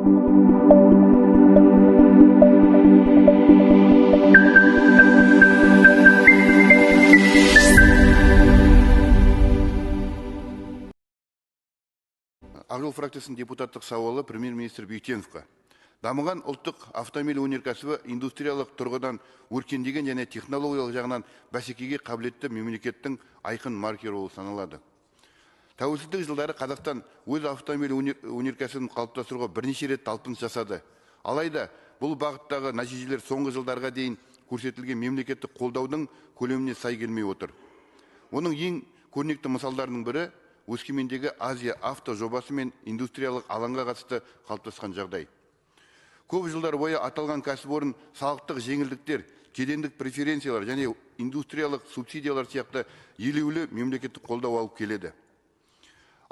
Ақ жол фракциясының депутаттық сауалы премьер-министр Бектеновқа. Дамыған ұлттық автомобиль өнеркәсібі индустриялық тұрғыдан өркендеген және технологиялық жағынан бәсекеге қабілетті мемлекеттің айқын маркері болып саналады. Тәуелсіздік жылдары Қазақстан өз автомобиль өнеркәсібін қалыптастыруға бірнеше рет талпыныс жасады. Алайда бұл бағыттағы нәтижелер соңғы жылдарға дейін көрсетілген мемлекеттік қолдаудың көлеміне сай келмей отыр. Оның ең көрнекті мысалдарының бірі Өскемендегі Азия авто жобасы мен индустриялық алаңға қатысты қалыптасқан жағдай. Көп жылдар бойы аталған кәсіпорын салықтық жеңілдіктер, кедендік преференциялар және индустриялық субсидиялар сияқты елеулі мемлекеттік қолдау алып келеді.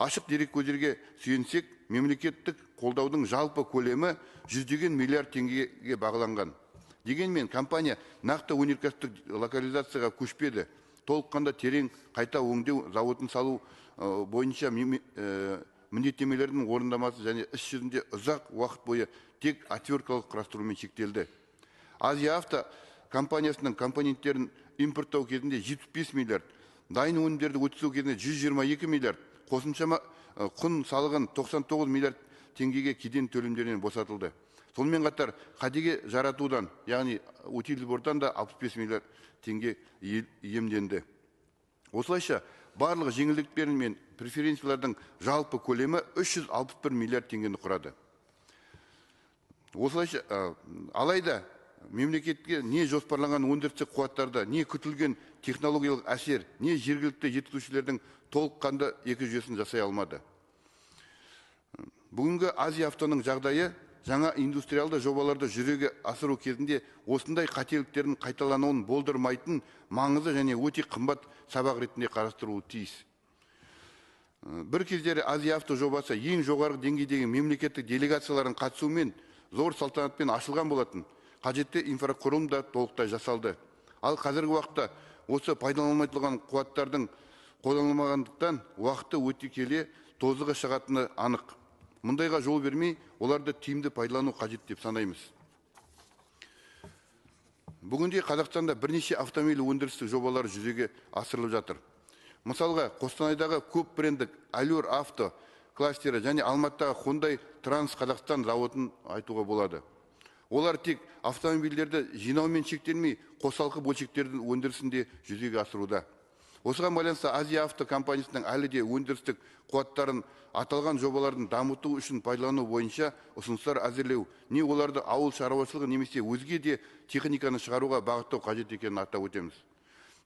Ашық дереккөздерге сүйенсек, мемлекеттік қолдаудың жалпы көлемі жүздеген миллиард теңгеге бағаланған. Дегенмен компания нақты өнеркәсіптік локализацияға көшпеді. Толыққанды терең қайта өңдеу зауытын салу бойынша міндеттемелердің орындамасы және іс жүзінде ұзақ уақыт бойы тек отверткалық құрастырумен шектелді. Азия авто компаниясының компоненттерін импорттау кезінде 75 миллиард, дайын өнімдерді өткізу кезінде 122 миллиард, қосымша құн салығын 99 миллиард теңгеге кеден төлемдерінен босатылды. Сонымен қатар кәдеге жаратудан, яғни утильсбордан да 65 миллиард теңге иемденді. Осылайша барлық жеңілдіктер мен преференциялардың жалпы көлемі 361 миллиард теңгені құрады. Осылайша, алайда мемлекетке не жоспарланған өндірістік қуаттарда, не күтілген технологиялық әсер, не жергілікті жеткізушілердің толыққанды екі жүйесін жасай алмады. Бүгінгі Азия автоның жағдайы жаңа индустриалды жобаларды жүзеге асыру кезінде осындай қателіктердің қайталануын болдырмайтын маңызды және өте қымбат сабақ ретінде қарастырылуы тиіс. Бір кездері Азия авто жобасы ең жоғарғы деңгейдегі мемлекеттік делегациялардың қатысуымен зор салтанатпен ашылған болатын. Қажетті инфрақұрылым да толықтай жасалды. Ал қазіргі уақытта осы пайдаланылмай тұрған қуаттардың қолданылмағандықтан уақыты өте келе тозығы шығатыны анық. Мұндайға жол бермей, оларды тиімді пайдалану қажет деп санаймыз. Бүгінде Қазақстанда бірнеше автомобиль өндірістік жобалары жүзеге асырылып жатыр. Мысалға, Қостанайдағы көп брендік Алюр авто кластері және Алматыдағы Hyundai Транс Қазақстан зауытын айтуға болады. Олар тек автомобильдерді жинаумен шектелмей, қосалқы бөлшектердің өндірісін де жүзеге асыруда. Осыған байланысты Азия авто компаниясының әлі де өндірістік қуаттарын аталған жобалардың дамыту үшін пайдалану бойынша ұсыныстар әзірлеу, не оларды ауыл шаруашылығы немесе өзге де техниканы шығаруға бағыттау қажет екенін атап өтеміз.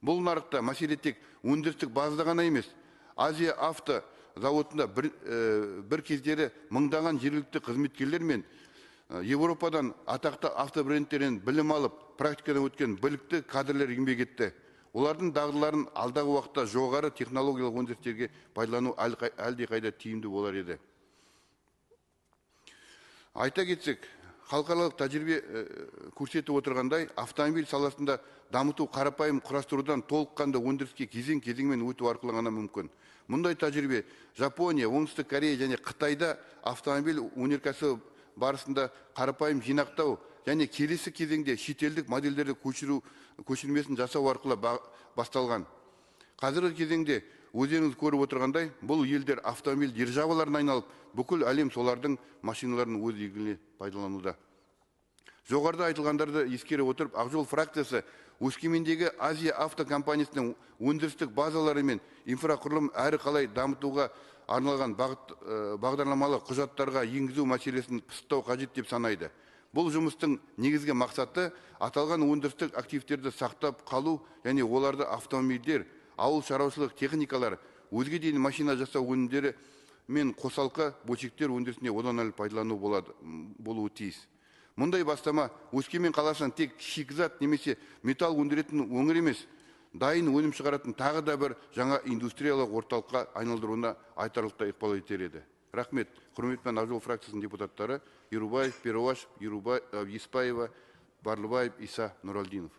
Бұл нарықта мәселе тек өндірістік базада ғана емес, Азия авто зауытында бір кездері мыңдаған жергілікті қызметкерлер мен Еуропадан атақты автобрендтерінен білім алып, практикадан өткен білікті кадрлер еңбек етті. Олардың дағдыларын алдағы уақытта жоғары технологиялық өндірістерге пайдалану әлдеқайда тиімді болар еді. Айта кетсек, халықаралық тәжірибе көрсетіп отырғандай, автомобиль саласында дамыту қарапайым құрастырудан толыққанды өндіріске кезең-кезеңмен өту арқылы ғана мүмкін. Мұндай тәжірибе Жапония, Оңтүстік Корея және Қытайда автомобиль өнеркәсібі барысында қарапайым жинақтау және келесі кезеңде шетелдік модельдерді көшірмесін жасау арқылы басталған. Қазіргі кезеңде өздеріңіз көріп отырғандай, бұл елдер автомобиль державаларына айналып, бүкіл әлем солардың машиналарын өз игілігіне пайдалануда. Жоғарыда айтылғандарды ескере отырып, Ақ жол фракциясы Өскемендегі Азия авто компаниясының өндірістік базалары мен инфрақұрылым әрі қалай дамытуға арналған бағдарламалық құжаттарға енгізу мәселесін пысықтау қажет деп санайды. Бұл жұмыстың негізгі мақсаты аталған өндірістік активтерді сақтап қалу және оларды автомобильдер, ауыл шаруашылық техникалары, өзге де машина жасау өнімдері мен қосалқы бөлшектер өндірісіне одан әрі пайдалану болуы тиіс. Мұндай бастама Өскемен қаласынан тек шикізат немесе металл өндіретін өңір емес, дайын өнім шығаратын тағы да бір жаңа индустриялық орталыққа айналдыруына айтарлықтай ықпал етер еді. Рахмет. Құрметпен Ақ жол фракциясының депутаттары Ерубаев, Перуашев, Еспаева, Барлыбаев, Иса Нұралдинов.